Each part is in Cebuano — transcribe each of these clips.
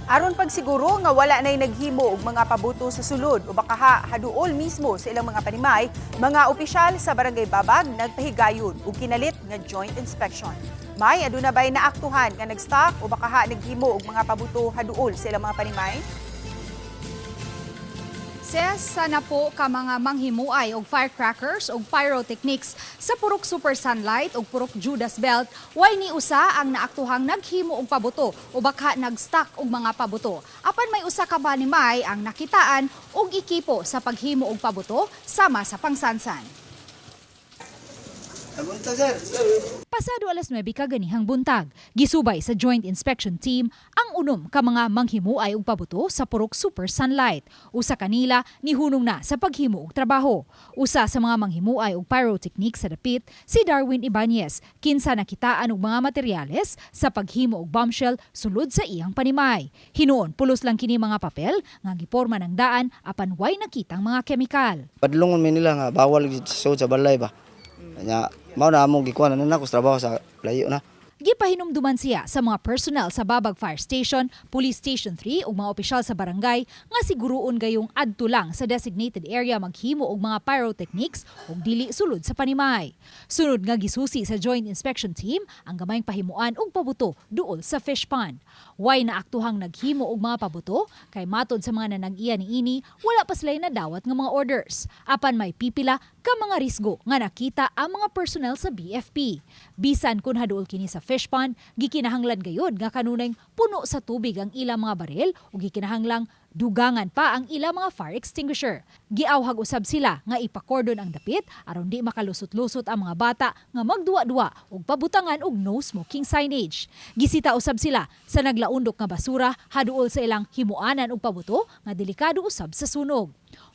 Aron pagsiguro nga wala na'y naghimo og mga pabuto sa sulod o baka haduol mismo sa ilang mga panimay, mga opisyal sa Barangay Babag nagpahigayon og kinalit nga joint inspection. May aduna ba'y naaktuhan nga nag-stock o baka naghimo og mga pabuto haduol sa ilang mga panimay? Ses sana po ka mga manghimuay og firecrackers og pyrotechnics sa Purok Super Sunlight og Purok Judas Belt, way ni usa ang naaktuhang naghimo og pabuto o baka nagstock og mga pabuto. Apan may usa ka panimay ang nakitaan og ekipo sa paghimo og pabuto sama sa pangsansan. Pasado alas 9 kaganihang buntag, gisubay sa Joint Inspection Team ang 6 ka mga manghimuay og pabuto sa Purok Super Sunlight. Usa kanila nihunong na sa paghimo og trabaho. Usa sa mga manghimuay og pyrotechnics sa dapit, si Darwin Ibanez, kinsa nakitaan og mga materyales sa paghimo og bombshell sulod sa iyang panimay. Hinuon pulos lang kini mga papel nga giporma ng daan, apan way nakitang mga kemikal. Padlungon mi nila nga bawal gid sa sa balay ba. Nya mao na among gikuan na nako sa trabaho sa layo na. Gipahinumduman siya sa mga personnel sa Babag Fire Station, Police Station 3 ug mga opisyal sa barangay nga siguruon gayong adto lang sa designated area maghimo og mga pyrotechnics ug dili sulod sa panimay. Sunod nga gisusi sa Joint Inspection Team ang gamayng pahimuan og pabuto duol sa fish pond. Way naaktuhang naghimo og mga pabuto kay matod sa mga nanag-iya niini, wala pa sila nadawat nga mga orders. Apan may pipila ka mga risgo nga nakita ang mga personnel sa BFP. Bisan kung haduol kini sa fish pond, gikinahanglan gayud nga kanunay puno sa tubig ang ilang mga baril ug gikinahanglang dugangan pa ang ilang mga fire extinguisher. Giawhag usab sila nga ipakordon ang dapit aron di makalusot-lusot ang mga bata nga magduwa-duwa ug pabutangan og no smoking signage. Gisita usab sila sa naglaundok nga basura haduol sa ilang himuanan og pabuto nga delikado usab sa sunog.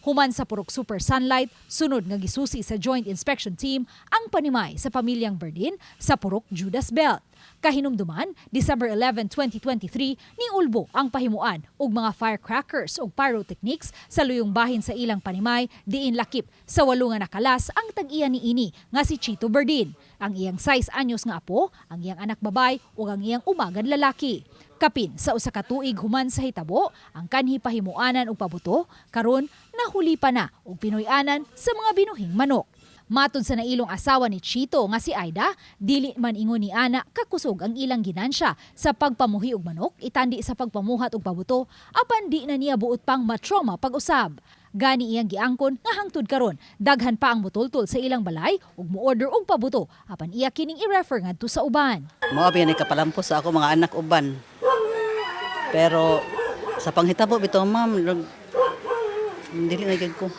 Human sa Purok Super Sunlight, sunod nga gisusi sa Joint Inspection Team ang panimay sa pamilyang Berdin sa Purok Judas Belt. Kahinumduman, December 11, 2023, ni ulbo ang pahimuan og mga firecrackers ug pyrotechnics sa luyong bahin sa ilang panimay, diin lakip sa 8 nga nakalas ang tag-iya niini nga si Chito Berdin, ang iyang 6 anyos nga apo, ang iyang anak babay ug ang iyang umagad lalaki. Kapin sa 1 ka tuig human sa hitabo, ang kanhi pahimuanan og pabuto karon nahuli pa na og Pinoy-anan sa mga binuhing manok. Matod sa nailong asawa ni Chito nga si Aida, dili man ingon ni ana kakusog ang ilang ginansya sa pagpamuhi og manok itandi sa pagpamuhat og pabuto, apan di na niya buot pang matrauma pag-usab. Gani iyang giangkon nga hangtod karon daghan pa ang mutultol sa ilang balay ug mo-order og pabuto, apan iya kining i-refer ngadto sa uban. Mao ba ni kapalampos sa ako mga anak uban. Pero sa panghitabo bitaw, ma'am, dili na gyud ko.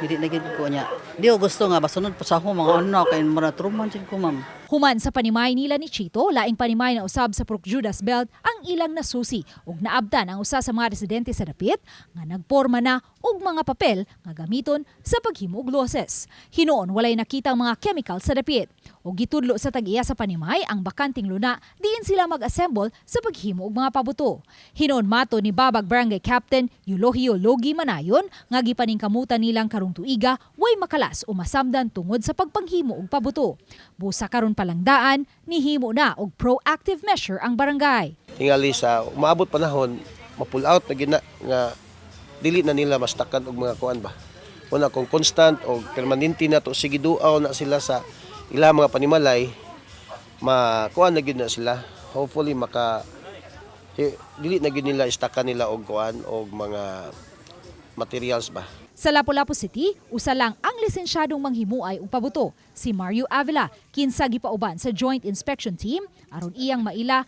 Dili na gyud ko niya. Di ko gusto nga basunod pa sa ako mga anak kay mura truman jud ko, ma'am. Human sa panimay nila ni Chito, laing panimay na usab sa Purok Judas Belt ang ilang nasusi ug naabtan ang usa sa mga residente sa dapit nga nagporma na og mga papel nga gamiton sa paghimo og losses. Hinuon walay nakitang mga chemical sa dapit. Ug gitudlo sa tag-iya sa panimay ang bakanting luna diin sila mag-assemble sa paghimo og mga pabuto. Hinuon mato ni Babag Barangay Captain Eulogio Logi Manayon nga gipaningkamutan nilang karong tuiga way makalas o masamdan tungod sa pagpanghimo og pabuto. Busa karon palang daan, nihimo na og proactive measure ang barangay. Tingali sa umaabot panahon, ma-pull out na gina nga dili na nila mastakan og mga kuan ba. Una, kung constant o permanente na to, sige, duaw na sila sa ilang mga panimalay, makuan na gyud na sila. Hopefully maka dili na gyud nila istakan nila og kuan og mga materials ba. Sa Lapu-Lapu City, usa lang ang lisensyadong manghimuay og pabuto, si Mario Avila, kinsa gipauban sa Joint Inspection Team aron iyang maila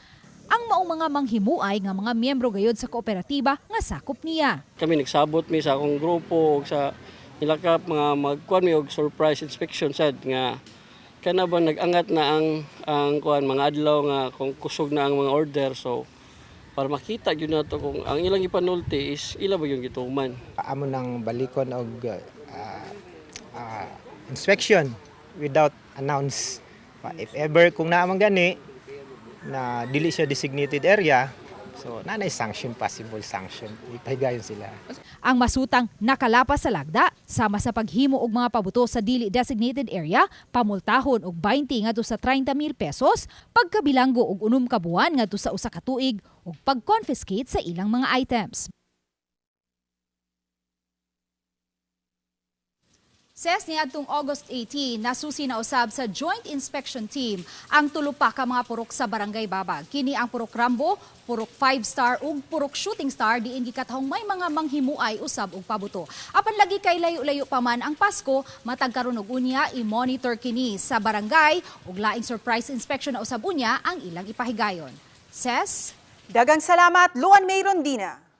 ang maong mga manghimuay nga mga miyembro gayod sa kooperatiba nga sakop niya. Kami nagsabot mi sa akong grupo ug sa nilakap mga magkuan mi og surprise inspection sad nga kana ba nag-angat na ang kuan mga adlaw nga kung kusog na ang mga order, so para makita gyud nato kung ang ilang ipanulti is ila ba yung gituman. Amo nang balikon og inspection without announce. If ever kung naa man gani na dili siya designated area, so nanay sanction, possible sanction. Ipahigayon sila. Ang masutang nakalapas sa lagda sama sa paghimo og mga pabuto sa dili designated area, pamultahon og 20 ngadto sa 30 mil pesos, pagkabilanggo og 6 ka buwan ngadto sa 1 ka tuig. ug pag-confiscate sa ilang mga items. Ses niadtong August 18, nasusi na usab sa Joint Inspection Team ang tulo pa ka mga purok sa Barangay Babag. Kini ang Purok Rambo, Purok 5 Star ug Purok Shooting Star diin gikatahong may mga manghimuay usab og pabuto. Apan lagi kay layo-layo pa man ang Pasko, matag karon og unya i-monitor kini sa barangay ug laing surprise inspection na usab unya ang ilang ipahigayon. Ses. Dagang salamat, Luan May Rondina.